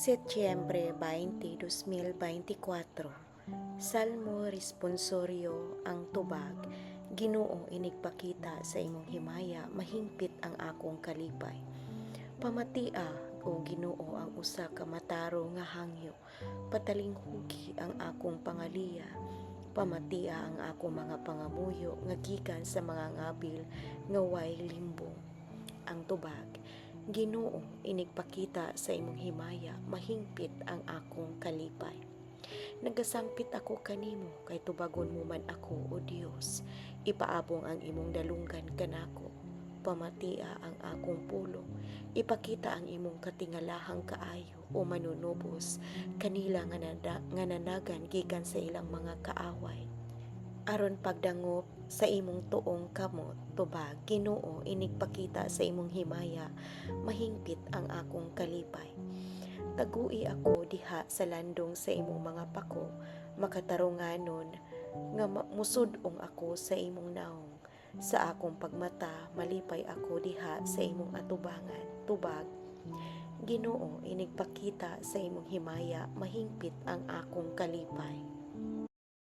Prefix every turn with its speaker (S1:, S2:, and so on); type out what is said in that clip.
S1: Setyembre 20, 2024. Salmo responsoryo. Ang tubag: Ginoo, inigpakita sa imong himaya, mahingpit ang akong kalipay. Pamatia, o Ginoo, ang usa ka matarong nga hangyo. Patalinghugi ang akong pangaliya. Pamatia ang akong mga pangamuyo nga gikan sa mga ngabil nga way limbong. Ang tubag: Ginoo, inigpakita sa imong himaya, mahingpit ang akong kalipay. Nagasampit ako kanimo kay tubagon mo man ako, o Dios. Ipaabong ang imong dalunggan kanako. Pamatia ang akong pulong. Ipakita ang imong katingalahang kaayo, o Manunubos, kanila nga nanagan gikan sa ilang mga kaaway, aron pagdangop sa imong tuong kamot. Tubag: Ginoo, inigpakita sa imong himaya, mahingpit ang akong kalipay. Tagui ako diha sa landong sa imong mga pako, makatarunganon nga musud-ong ako sa imong naong. Sa akong pagmata, malipay ako diha sa imong atubangan. Tubag: Ginoo, inigpakita sa imong himaya, mahingpit ang akong kalipay.